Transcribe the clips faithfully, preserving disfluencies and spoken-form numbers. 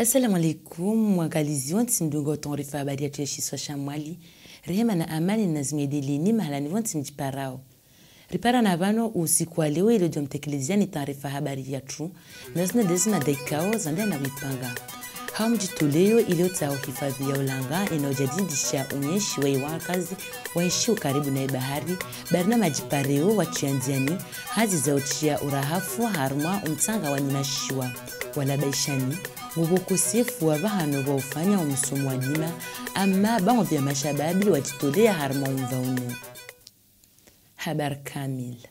Assalamu alaikum, mwangalizi wontsi mdungao taarifa habari yatru ya shisiwa sha Mwali. Rehema na amani na zimwendeleni mahalani wontsi mjiparao. Ripara na vano usiku wa leo ile ujo mtekeleziani taarifa habari yatru. Na zina nde zimada ikao zandana wipanga. Hau mjitoleyo ile utsaha uhifadhi ya ulanga ina ujadidisha unyeshi wa iwakazi waishio karibu na ibahari, barnamaji pareo watria ndziani hazi za utria urahafu harumwa umtsanga wa nyuma shiwa. Wala baishani, ngo ukosefu wa vahano vwa ufanya umusomo wa dima, ama bango vya mashababi wajitolea harumwa umva unu. Habari kamili.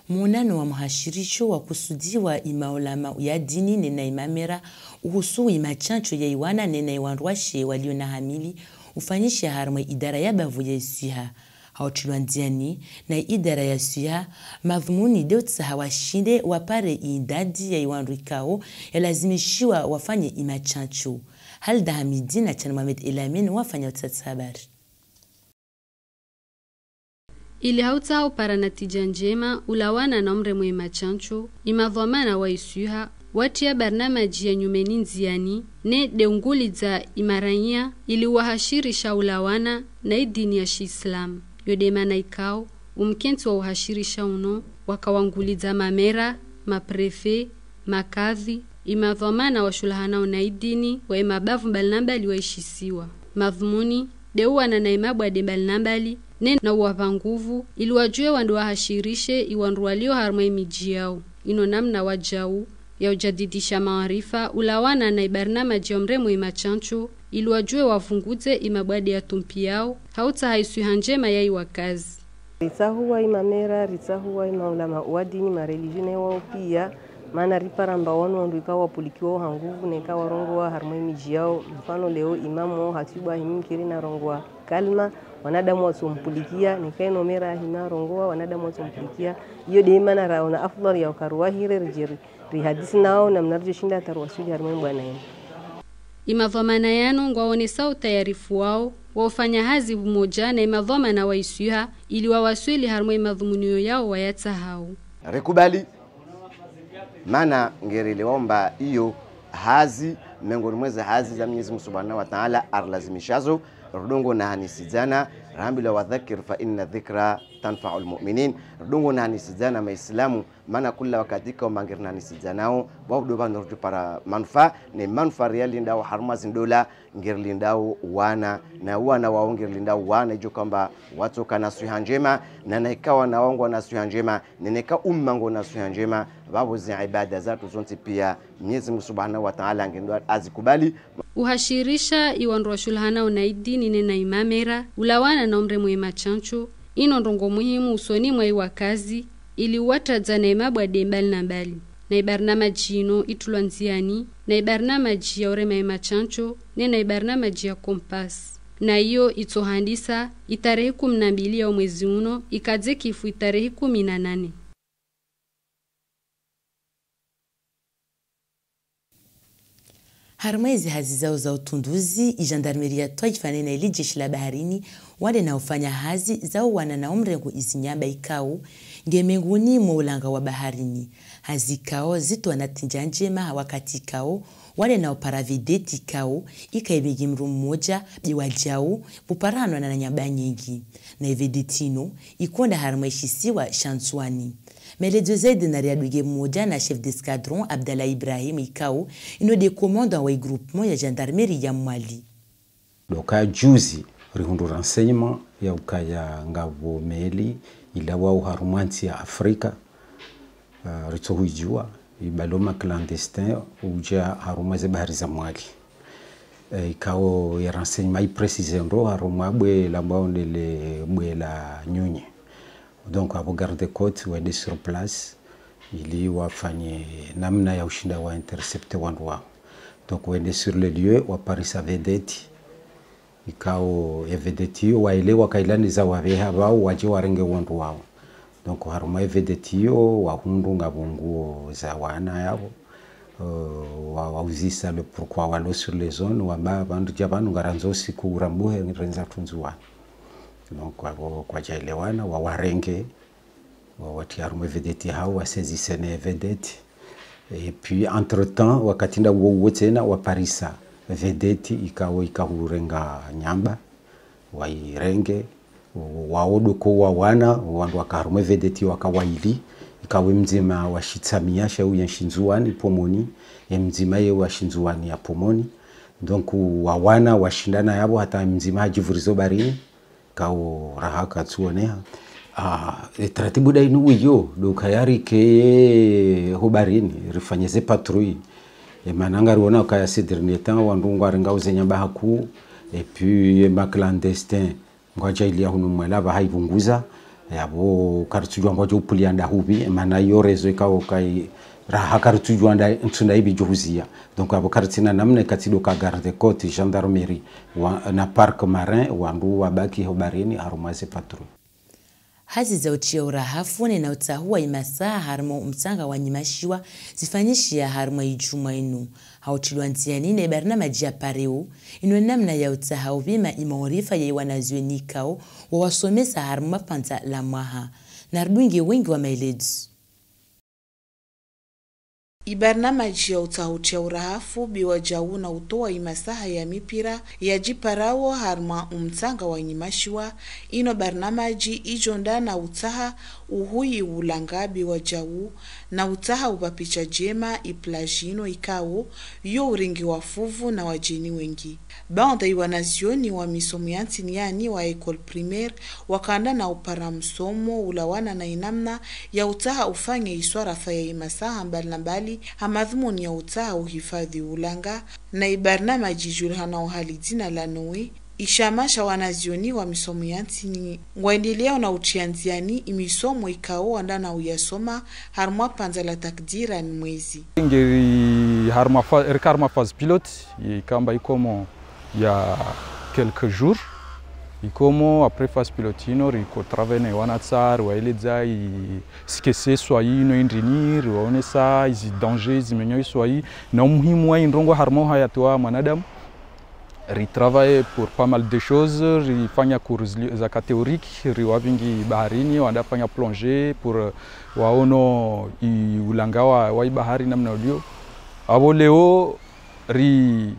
Muonano wa muhashirisho wa kusudiwa imaulama ya dini nena imamera uhusu imachansho ya iwana nena iwandruwashe walio na hamili ufanyisha harumwa idara ya bavu ya iswiha. Hautrilwa ndziani na idara ya swiha, madhumuni nde utsaha washinde wapare idadi ya iwandru ikao yalazimishiwa wafanye imachansho. Halda Hamidi na Chan Mohamed Elamine wafanya utsatsa habari. Ili hautsaha upara natija njema ulawana na umremwe imachansho, imadhwamana wa iswiha watria barnamaji ya nyumeni ndziani, ne nde ungulidza imarainya ili wahashirisha ulawana na idini ya shiislamu. Yo nde mana ikao umkenti wa uhashirisha uno waka wangulidza mamera, maprefe, makadhi, imadhwamana washulahanao na idini wa imabavu mbali na mbali wa ishisiwa. Madhumuni nde uwana na imabwade mbali na mbali, ne na uwapa nguvu ili wajue wande wahashirishe iwandru walio harumwa imiji yao. Ino namna wajau ya ujadidisha maarifa ulawana na ibarnamaji ya umremwe imachansho ili wajue wavunguze imabwade ya tumpi yao hautsaha iswiha njema ya iwakazi. Ritsahua imamera, ritsahua imaulama wa dini, mareligieux ne wao pia, mana ripara mba wanu wandru ikao wapulikiwa ha nguvu na ikao warongoa harumwa imiji yao. Mfano leo imamu wao hatwibu ahimi nkiri na rongoa kalima, wanadamu watsompulikia, na ikao ino mera ahimi arongoa, wanadamu watsompulikia. Iyo nde mana raona afdhali ya ukaruahire rijeri rihadisi nao namna rijo shinda hata ruwaswili harumwa imbwana inu. Imadhwamana yanu ngwaonesa utayarifu wao wa ufanya hazi vumoja na imadhwamana wa iswiha ili wawaswili harumwa imadhumunio yao wayatsahao. Rikubali, mana ngerelewao mba iyo hazi miongoni mwa ze hazi za Mwenyezi Mungu Subhanahu wa Ta'ala arilazimishazo, rudungu na hanisidzana, rambilwa wadhakir fa inna dhikra tanfa'ul mu'minin, rudungu na hanisidzana maislamu, mana kula wakati ikao mba ngeri nanisidzanao, wao ndo vanu rujupara manufaa, ne manufaa rialindao harumwa zindrola, ngerilindao wana, na wana wao ngerilindao wana, ijo kamba watsoka na swiha njema, na na ikao wana wao ngwa na swiha njema, ne na ikao umma ngwa na swiha njema, vavo ze ibada zatu zontsi pia, Mwenyezi Mungu Subhanahu wa Ta'ala ngendo azikubali. Uhashirisha iwandru washulahanao na idini ne na imamera, ulawana na umremwe imachansho, ino ndrongo muhimu usoni mwa iwakazi, ili uwatadza na imabwade mbali na mbali. Na ibarnamaji ino itrulwa ndziani na ibarnamaji ya urema imachansho, ne na ibarnamaji ya Compass. Na iyo itsohandisa itarehi kumi na mbili ya umwezi uno, ikadze kifu itarehi kumi na nane. Harumwa izi hazi zao za utunduzi, igendarmerie ya twaifa ne na ili jeshi la baharini, wande na ufanya hazi zao wana na umrengo izi nyamba ikao nge menguni mwa ulanga wa baharini. Hazi ikao zitoa natija njema ha wakati ikao wande na upara vedeti ikao ikai mingi mru mmoja be wajau buparanwa na nyamba nyengi. Na ivedeti ino ikonda harumwa ishisiwa sha Ndzuani. Maelezo zaidi na riaduge moja na chef d'escadron Abdallah Ibrahim ikao ino nde commandant wa igroupement ya gendarmerie ya Mwali. Doka juzi rihundru renseignement ya ukaya ngavo meli ilawao harumwa nsi ya Afrika, ah, ritsohuijua, ibale ma clandestin uja harumwa ze bahari za Mwali. Eh, ikao ye renseignement iprécise ndro harumwa bwe la mbao ndele bwe la Nyunyi. Donc, abo garde-côte wende sur place, ili wafanye namna ya ushinda wa intercepter wandru wao. Donc, wende sur le lieu, waparisa vedeti. Ikao ye vedeti iyo, waelewa kailani za waveha vao, waje warenge wandru wao. Donc, harumwa ye vedeti iyo, wahundru ngabo nguo za wana yao. Euh, wa, wauzisa le pourquoi walo sur les zones, wamba vandru ja vanu ngaranzo siku uramuhe renza tunzu wana. Donc, wabo kwaja elewana, wa, warenge, wa, watia harumwa ye vedeti hao, wasaisir ne vedeti. Et puis, entre-temps, wakati nda uo uo tsena, waparisa Vedeti ikao ikahurenga nyamba, wairenge, wao doko wawana, wandru waka harumwa vedeti waka waili, ikao mdzima wa Shitsamia, shau ya Shindzuani, Pomoni, e mdzima ye wa Shindzuani ya Pomoni. Donc, wawana, washindana yabo, hata mdzima hajivuriza o barini, kau raha katsuoneha. Ah, e taratibu da inu uyo, do kayari ke ho barini, rifanye ze patrouille. E mana ngariona kaya ces derniers temps, wandru ngwarenga uze nyamba haku, et puis, e ma clandestin, ngwaja ilia hunu mwela, ba haivunguza, yabo karitsujua ngwaja upulia nda hubi, e mana yo rezo ikao kai raha karitsujua nda, ntsunda ibi johuzia. Donc, abo karitsina namna ikati do ka garde-côte, gendarmerie, wa, na parc marin, wandru wabaki ho barini, harumwa ze patrouille. Hazi za utia urahafu ne na utsahu wa imasaha harumwa umtsanga wa Nyimashiwa zifanyishia harumwa ijuma inu. Hautilwa ndziani ne barnamaji ya Pareo, ino namna ya utsaha uvima imaorifa ya iwanazioni ikao wawasomesa harumwa panza la mwaha. Narudunge wengi wa maelezo. Ibarnamaji ya utsaha utia urahafu be wajau na utoa imasaha ya mipira ya jiparao harumwa umtsanga wa Nyimashiwa, ino barnamaji ijonda na utsaha uhui ulanga be wajau na utsaha ubapicha jema iplage ino ikao yo urengiwa fuvu na wajeni wengi. Banda iwanazioni wa misomo ya ntini yani wa école primaire wakanda na upara msomo ulawana na inamna ya utsaha ufanya iswarafa ya imasaha mbali na mbali ha madhumuni ya utsaha uhifadhi ulanga, na ibarnamaji ijulihana hali dzina la Noe, ishama sha wanazioni wa misomo ya ntini ngwaendelea na utia ndziani imisomo ikao wanda na uyasoma harumwa panza la Takdira ni mwezi. Ngeri harumwa fa-, rika harumwa phase pilote, ikamba ikomo ya quelques jours. Ikomo, après phase pilote ino, riko travail na iwana tsar, waeledza i, sike se swa ino indrini, riwaonesa izi danger, izi menyo iswa i, na umuhimu wa indrongo harumwa uhayati wa mwanadamu. Ritravaille pour pas mal de choses, rifanya cours li-, za ka théorique, riwavingi baharini, wanda fanya plongée pour, euh, waono i ulanga wa, wa ibahari namna ulio. Abo leo, ri,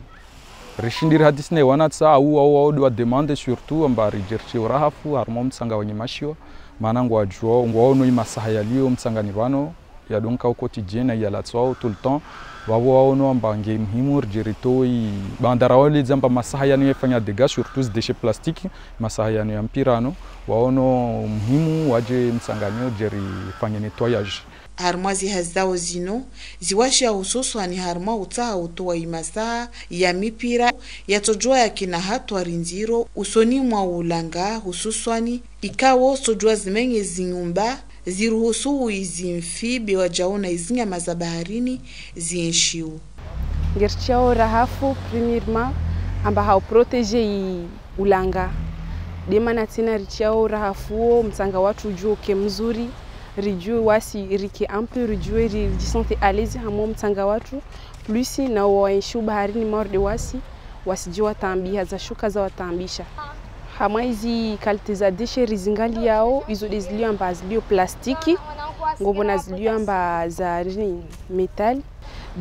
rishindiri hadisi na iwana tsa, au, au, au, dua demande surtout, amba rijerti urahafu, harumwa umtsanga wa Nyimashiwa, mana ngwajua, ngwaono imasaha yalio mtsanga ni vano, ya donc au quotidien na yala tswao tout le temps. Vavo waono amba nge muhimu rijeri toi bandara wale zamba masaha yano ya fanya dégâts, surtout déchets plastiques, masaha yano ya mpira ano. Waono muhimu waje mtsanga ni jeri fanya nettoyage. Harumwa zihazi zao zino, ziwashia hususwani harumwa utsaha utoa imasaha ya mipira, ya tsojua ya kina hatwari nziro usoni mwa ulanga, hususwani ikao tsojua zimenge zinyumba, ziruhusu izi mfi be wajau na izi nyama za baharini zienshiu. Nge ritia urahafu, premièrement, amba hau protéger i ulanga. Demana tsena ritia urahafu o mtsanga watru ujue uke mzuri, rijue wasi rike ample, rijue ri, rijisente à l'aise hamwa mtsanga watru, plus na waenshiu baharini maorde wasi, wasije wataambiha za shuka za wataambisha. Hamwa izi qualité za déchets rizinga liao, izo de zilio amba zilio plastiki, ngo bona zilio amba za rini, métal.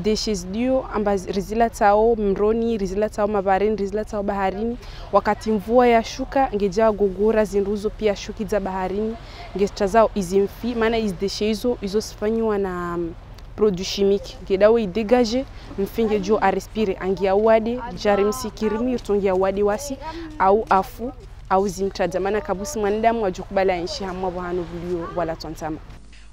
Déchets zilio amba zi-, rizila tsao mroni, rizila tsao mabarini, rizila tsao baharini. Wakati mvua ya shuka, nge ja gogora zindru zo pia shuki za baharini, nge tazao izi mfi, mana izi déchets izo, izo sifanyiwa na, mm, produit chimique. Nge dau i dégager, mfi nge jua a respirer. Angia wade, jarimsi kirimi, ritongia wade wasi, au afu, au zimtraja. Mana kabusi mwanadamu ajua kubala enshi hamwa buhano bulio wala twansama.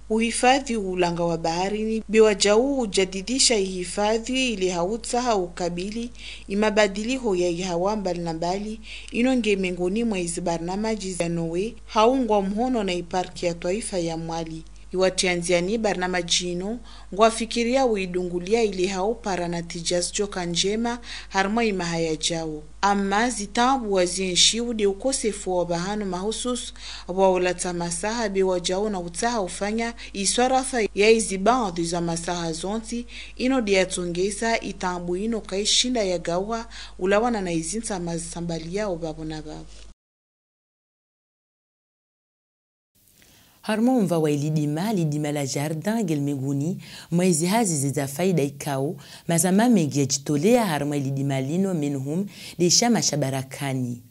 Uhifadhi ulanga wa baharini be wajau ujadidisha ihifadhi ile hau tsaha ukabili imabadiliho ya ihawa mbali na mbali, ino nge mengoni mwa izi barnamaji za Noe, haungwa mhono na iparki ya twaifa ya Mwali. Iwatia ndziani barnamaji ino, ngwafikiria uidungulia ile hau para natija zioka njema harumwa imaha yajao. Ama zitaabu wazienshiu de ukosefu wa bahano mahususu, bwa ulata masaha be wajau na utsaha ufanya iswarafa ya izi bande za masaha zontsi, ino de yatongesa itaabu ino kaishinda yagauha ulawana na izi nsama zisambaliao babo na babo. Harumwa umva wa ilidima, lidima la jardin, gelemenguni, mwa izi hazi ze za faida ikao, mazama mengi yajitolea harumwa ilidima lino, minhum, de ishama sha Barakani.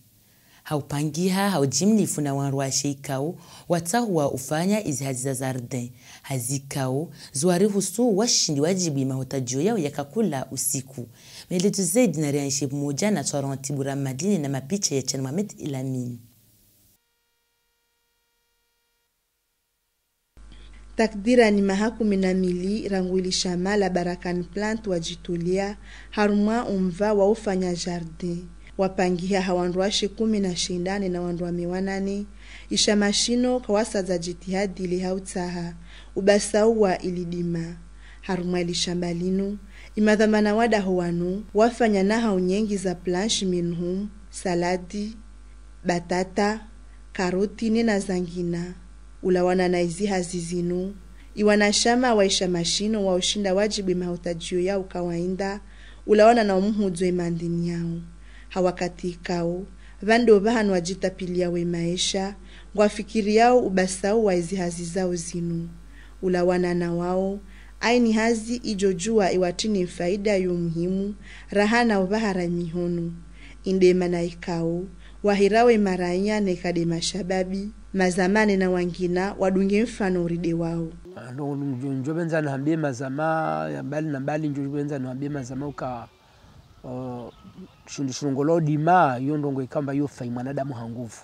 Ha upangiha, ha ujimlifu na wandru washe ikao, watahua ufanya izi hazi za jardin. Hazi ikao, zo warihusu washindi wajibu imahutajio yao ya kakula usiku. Maelezo zaidi na rianishe pamoja na Twaron Tibura Madini na mapicha ya Chan Mohamed Elamine. Takdiran maha kumi na mili rangu ilishama la Barakani Plant wajitolea harumwa umva wa ufanya jardin. Wapangiha ha wandru washe kumi na shenda ne na wandru wame wanane, ishama shino kawasaza jitihadi le ha utaha ubasaua ilidima. Harumwa ilishama lino, imadhamana wadaho wanu wafanya na ha unyengi za planche, minhum, saladi, batata, karoti, ne na zangina. Ulawana na izi hazi zinu, iwanashama wa ishama shino wa ushinda wajibu imahutajio yao kawaida, ulawana na umuhujo imandini yao. Ha wakati ikao, vande vahanu wajitapiliao imaesha, ngwafikiriao ubasaua izi hazi zao zinu. Ulawana na wao, aini hazi ijojua iwatini faida yo muhimu, raha na uvahara mihono. Inde mana ikao, wahirao imarainya ne kade mashababi, mazamane na wangina, wadunge mfano uride wao. Ah, no, njo, njo benza nihambie mazama, ya mbali na mbali, njo benza nihambie mazama uka, uh, shundu shilongolo dima, yo ndrongo ikamba yo fai mwanadamu ha nguvu.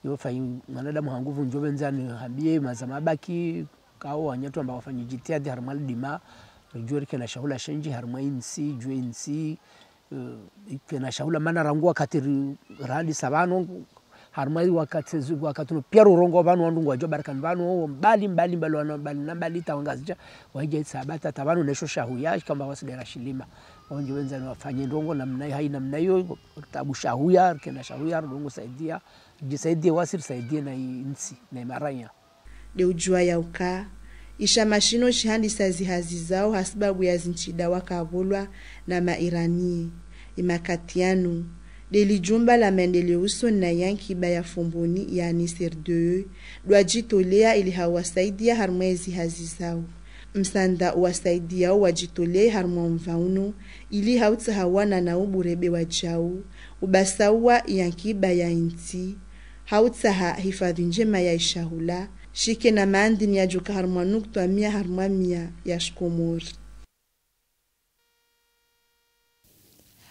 Yo fai mwanadamu ha nguvu, njo benza nihambie mazama baki, kao wanyatu amba wafanya jitihadi harumwa lidima, jua rikena shahula shenji harumwa insi, jua insi, eh, ikena shahula mana rangu wakati ri, randisa vano, harumwa wakati, wakati no pia rurongo vano wandru ngwajua Barakani vano, mbali, mbali, mbali, wana mbali, na mbali, tawangazija, waija isabata, tavano nesho shahuya, kamba wasidera shilima. Wao njo benza niwafanye ndrongo namna, hai namna iyo, tabu shahuya, rikena shahuya, rurongo saidia, jisaidia wasi, risaidie na insi, na imarainya. De ujua yauka, ishama shino shihandisa zihazi zao ha sababu ya zinchida wakavolwa na mairanie. Imakati yanu, de lijumba la maendeleo usoni na yankiba ya Fomboni, yani C R D E, dwajitolea ili hau wasaidia harumwa izihazi zao. Msanda uwasaidiao wajitolea harumwa umva unu, ili hau tsaha wana na ubure be wajau, ubasaua yankiba ya insi, hau tsaha hifadhi njema ya ishahula, shikena maandini yajuka harumwa nukta mia harumwa mia ya Shikomori.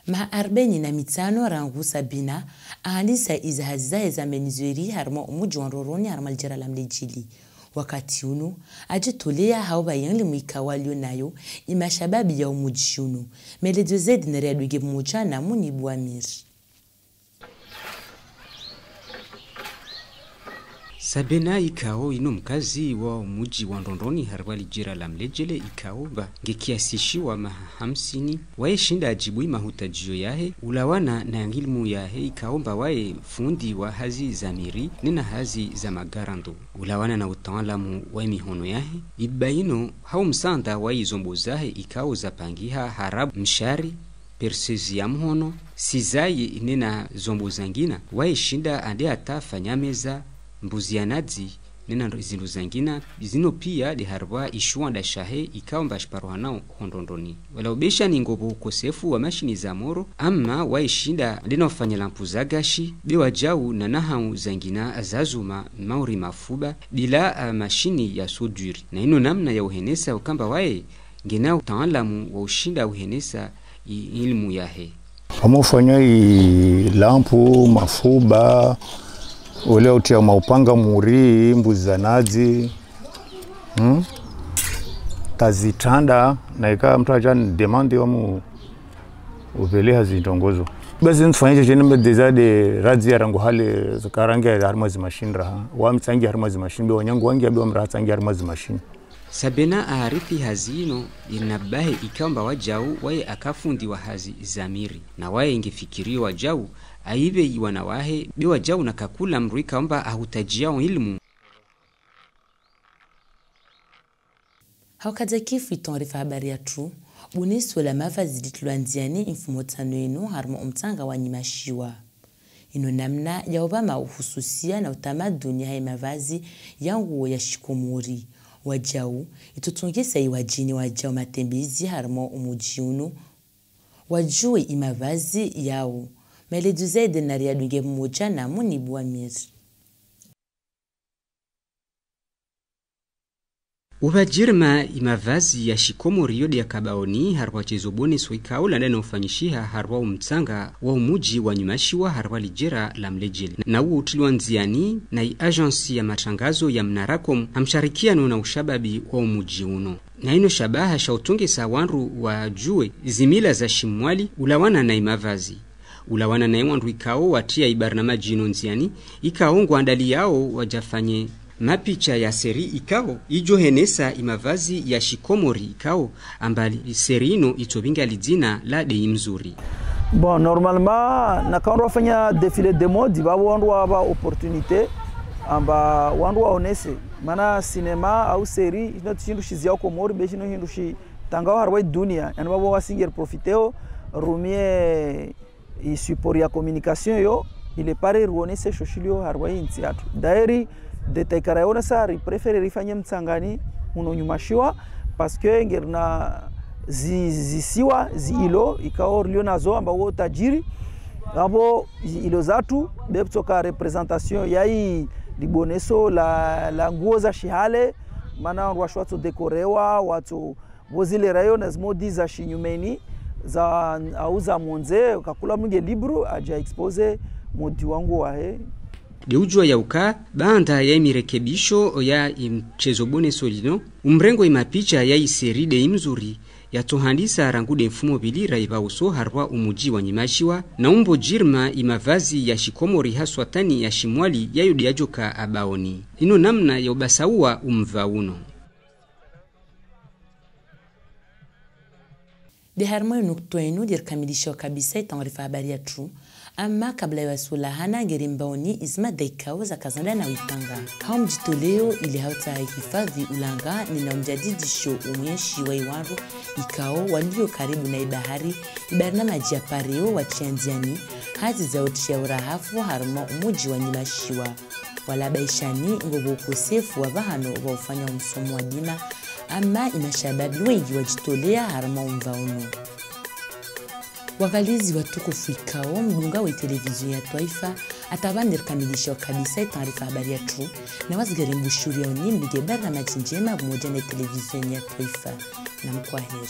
Maha arbaini na mitano rangu Sabina ahandisa izihazi zahe za menuiserie harumwa umuji wa Ndrondroni harumwa lijera la Mlejili. Wakati unu, ajitolea hau ba yangli mwika walio nayo imashababi ya umuji unu. Maelezo zaidi na riadwege pamoja na Munibu Amir. Sabena ikao ino mkazi wa muji wa Ndrondroni harumwa lijera la Mlejele ikao ba nge kiasi shiwa maha hamsini, waye shinda ajibu imahutajio yahe, ulawana na ilimu yahe ikao ba waye fundi wa hazi za mairie, ne na hazi za magarando. Ulawana na utaalamu wa imihono yahe, ibaino hau msanda wa izombo zahe ikao zapangiha harabu mshari, perceuse ya mhono, cisaille ne na zombo zangina, waye shinda ande ata fanya meza, mbuzi ya nadi, ne na ndo-, zindu zangina, zino pia de harumwa ishuanda shahe ikao ba shiparuhanao ho Ndrondroni. Wala ubesha ni ngobo ukosefu wa mashini za moro, ama waye shinda ande na ufanya lampu za gashi, be wajau na nahau zangina za zuma, mauri mafuba, bila, ah, mashini ya soudure. Na ino namna ya uhenesa ukamba waye nge na utaalamu wa ushinda uhenesa i-, ilimu yahe. Hama ufanya i lampu, mafuba, ole utia maupanga muri, mbuzi za nadi, hmm? Tazitanda, na ika mtu aja demande wa mu uvele hazi ndrongo zo. Basi nifanya je, je ne me déjà de razi ya rangu hale, zakarangi ya harumwa zi machine raha. Wa mitsangi harumwa zi machine, be wanyangu wangi, be wa mraha tsangi harumwa zi machine. Sabena aharithi hazi ino, ina bahe ikamba wajau, waye aka fundi wa hazi za mairie. Na waye nge fikirio wajau, aive iwana wahe, be wajau na kakula mrui kamba ahutajiao ilimu. Haukaza kifu itonre fa habari yatru, buniso la mavazi litulwa nziani mfumo tano eno harumwa umtanga wa Nyumashiwa. Ino namna ya ubama uhususia na utamaduni ya mavazi ya nguo ya Shikomori. Wajau, itutungisa iwajini wajau matembezi harumwa umuji unu, wajue imavazi yao. Maelezo zaidi na riadunge pamoja na Munibu Amir. Ubajirima imavazi ya Shikomori yo de ya kabaoni harumwa chezo boneso ikao landa na ufanyishiha harumwa umtsanga wa umuji wa Nyumashiwa harumwa lijera la Mlejeli. Na uwo utilwa nziani na i agence ya matangazo ya Mnaracom ha msharikiano na ushababi wa umuji uno. Na ino shabaha sha utungisa wandru wajue zimila za Shimwali ulawana na imavazi. Ulawana na iwandru ikao watia ibarnamaji ino nziani, ikao ngwandali yao wajafanye mapicha ya seri ikao ijohenesa imavazi ya Shikomori ikao amba seri ino itobinga lidzina la Dei Mzuri. Bon, normalement, na kando wafanya défilé de mode, babo wandru waba opportunité, amba wandru waonese. Mana cinéma au seri, ino ti shindu shiziao Komori, be ino shindu shitangao harumwa idunia. Yani babo wasi nge riprofiteo, rumie i support ya communication yo, il est pareil, ruonese shoshilio harumwa i ntsi yatu. D'ailleurs, de taikara yo na sa, ri préférer rifanye mtsangani, muno Nyumashiwa, parce que nge rina zi, zisiwa, zi îlot, ikao rilio nazo, amba wo tajiri, abo zi îlot zatu, be ptoka représentation ya i liboneso la, la nguo za shihale, mana wandru washi watso décorewa, watso Bozilera yo na zi modi za shinyumeni, za au za monze, kakula mnge libru, aja expose modi wangu wahe. De ujua yauka, banda ya imirekebisho ya imchezo boneso lino, umrengo imapicha ya iseri Dei Mzuri, yatohandisa rangu de mfumo bili ra iba uso harumwa umuji wa Nyumashiwa, na umbojirima imavazi ya Shikomori haswatani ya Shimwali yayo de yajoka abaoni. Ino namna ya ubasaua umva uno. De harumwa i nukta inu de rikamilisha kabisa i taarifa habari yatru. Ama kabla ya wasulahana, nge rimbaoni izi mada ikao zaka zanda na wipanga. Hau mjitoleo ili hau ta hifadhi ulanga ni na umjadidisho umwenshi wa iwandru ikao walio karibu na ibahari, ibarnamaji ya Pareo watia nziani hazi za utia urahafu harumwa umuji wa Nyumashiwa. Walabaishani ngo bo ukosefu wa bahano ba ufanya umsomo wa dima, ama imashababi wengi wajitolea harumwa umva unu. Waangalizi watukufu ikao, mdunga wa itelevizio ya twaifa, ata bande rikamilisha kabisa itaarifa habari yatru, na wazigari mbushuri ya unimbi ge barnamaji njema pamoja na itelevizio ya twaifa. Na mkwaheri.